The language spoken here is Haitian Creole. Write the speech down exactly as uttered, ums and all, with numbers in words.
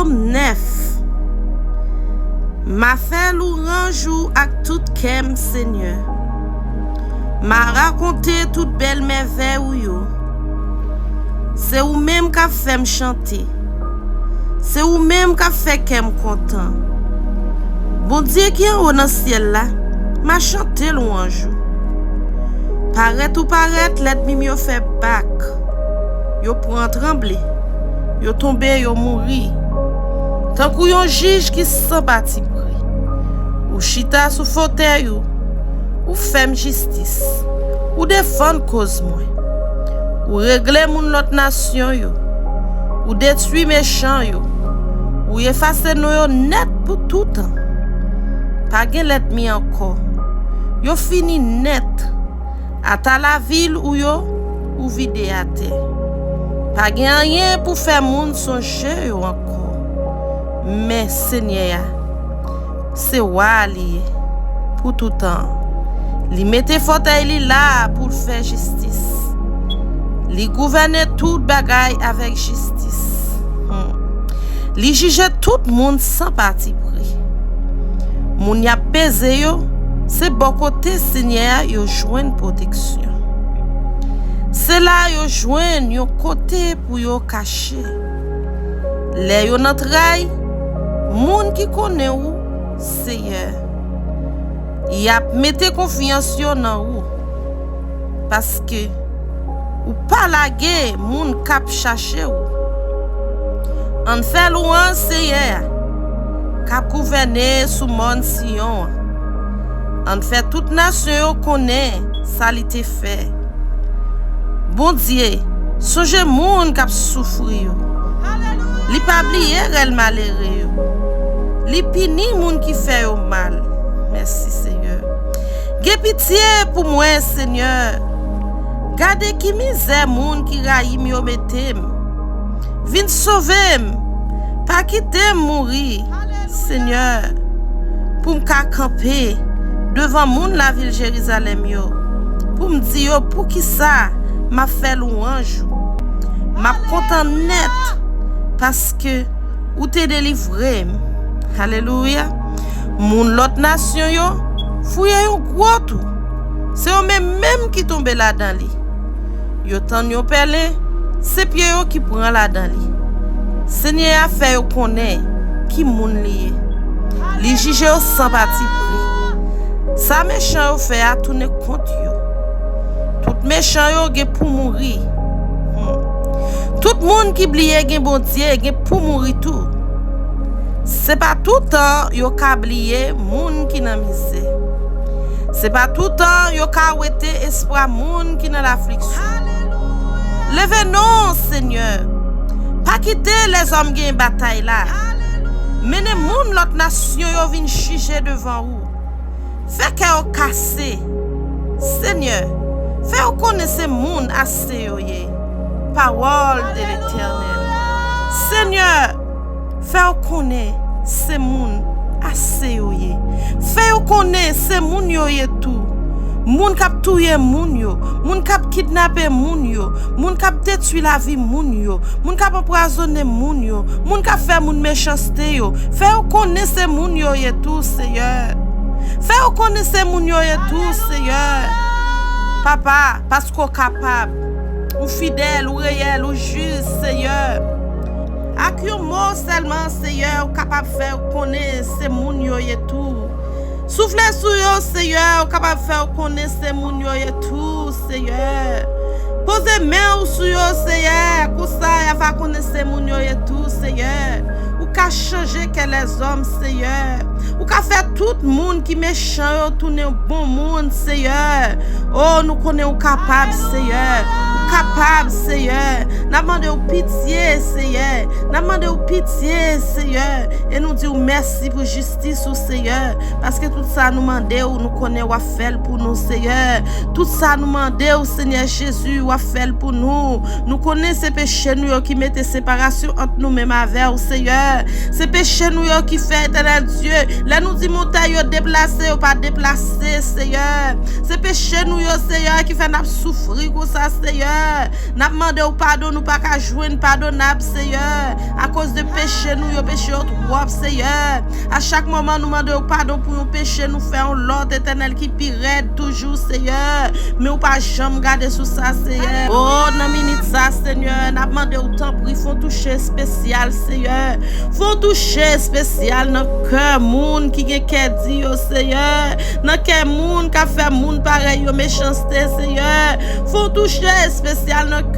Sòm nèf. M a fè lwanj ou ak tout kè m, Senyè. M a rakonte tout bèl mèvèy ou yo. Se ou menm k ap fè m chante. Se ou menm k ap fè kè m kontan. Bondye ki anwo nan syèl la, m a chante lwanj ou. Parèt ou parèt, lènmi m yo fè bak. Yo pran tranble. Yo tonbe, yo mouri. Tankou yon jij ki san patipri. Ou chita sou fotèy ou. Ou fè m jistis. Ou defann koz mwen. Ou regle moun lòt nasyon yo. Ou detwi mechan yo. Ou efase non yo nèt pou toutan. Pa gen lènmi ankò. Yo fini nèt. Ata lavil ou yo, ou vide atè. Pa gen anyen pou fè moun sonje yo ankò. Men Senyè a, se wa a li ye, pou toutan. Li mete fòtèy li la a pou l fè jistis. Li gouvène tout bagay avèk jistis. Hmm. Li jije tout moun san patipri. Moun y ap peze yo, se bò kote Senyè a yo jwenn pwoteksyon. Se la yo jwenn yon kote pou yo kache. Lè yo nan tray, moun ki konnen ou, Seyè, y ap mete konfyans yo nan ou. Paske ou pa lage moun k ap chache ou. Ann fè lwanj Seyè a, k ap gouvène sou mòn Siyon an. Ann fè tout nasyon yo konnen sa li te fè. Bondye sonje moun k ap soufri yo. Li pa bliye rèl malere yo. Li pini moun ki fè yo mal. Mèsi, Seyè. Gen pitye pou mwen, Senyè. Gade ki mizè moun ki rayi m yo mete m. Vin sove m. Pa kite m mouri, Senyè, pou m ka kanpe devan moun lavil Jerizalèm yo, pou m di yo poukisa m ap fè lwanj ou. M ap kontan nèt, paske ou te delivre m. Alelouya. Moun lòt nasyon yo fouye yon gwo twou. Se yo menm menm ki tonbe ladan li. Yo tann yon pèlen, se pye yo ki pran ladan li. Senyè a fè yo konnen ki moun li ye. Li jije yo san patipri. Sa mechan yo fè a tounen kont yo. Tout mechan yo gen pou mouri. Hmm. Tout moun ki bliye gen Bondye gen pou mouri tou. Se pa toutan yo ka bliye moun ki nan mizè. Se pa toutan yo ka wete espwa moun ki nan lafliksyon. Leve non, Senyè. Pa kite lèzòm gen batay la. Mennen moun lòt nasyon yo vin jije devan ou. Fè kè yo kase. Senyè, fè yo konnen se moun ase yo ye. Pawòl de Letènèl. Senyè, fè yo konnen se moun ase yo ye. Fè yo konnen se moun yo ye tou. Moun k ap touye moun yo, moun k ap kidnape moun yo, moun k ap detwi lavi moun yo, moun k ap anpwazonnen moun yo, moun k ap fè moun mechanste yo. Fè yo konnen se moun yo ye tou, Seyè. Fè yo konnen se moun yo ye tou, Seyè. Papa, paske w kapab. Ou fidèl, ou reyèl, ou jis, Seyè. Ak yon mo sèlman, Seyè, ou kapab fè yo konnen se moun yo ye tou. Soufle sou yo, Seyè, ou kapab fè yo konnen se moun yo ye tou, Seyè. Poze men ou sou yo, Seyè, konsa y a va konnen se moun yo ye tou, Seyè. Ou ka chanje kè lèzòm, Seyè. Ou ka fè tout moun ki mechan yo tounen bon moun, Seyè. O, nou konnen ou kapab, Seyè. Ou kapab, Seyè. N ap mande w pitye, Seyè. N ap mande w pitye, Seyè. E nou di w mèsi pou jistis ou, Seyè. Paske tout sa nou mande w, nou konnen w ap fè l pou nou, Seyè. Tout sa nou mande w, Senyè Jezi, w ap fè l pou nou. Nou konnen se peche nou yo ki mete separasyon ant nou menm avè w, Seyè. Se peche nou yo ki fè, Etènèl Dye, lè nou di montay yo deplase, yo pa deplase, Seyè. Se peche nou yo, Seyè, ki fè n ap soufri konsa, Seyè. N ap mande w padon, nou pa ka jwenn padonab, Seyè, akoz de peche nou yo, peche yo twòp, Seyè. A chak moman, nou mande w padon pou yon peche nou fè yon lòt, Etènèl, ki pi rèd toujou, Seyè. Men w pa janm gade sou sa, Seyè. O, nan minit sa, Seyè, n ap mande w, tanpri, fè yon touche espesyal, Seyè. Fè yon touche espesyal nan kè moun ki gen kè di yo, Seyè. Nan kè moun k ap fè moun parèy yo mechanste, Seyè. Fè yon touche espesyal nan kè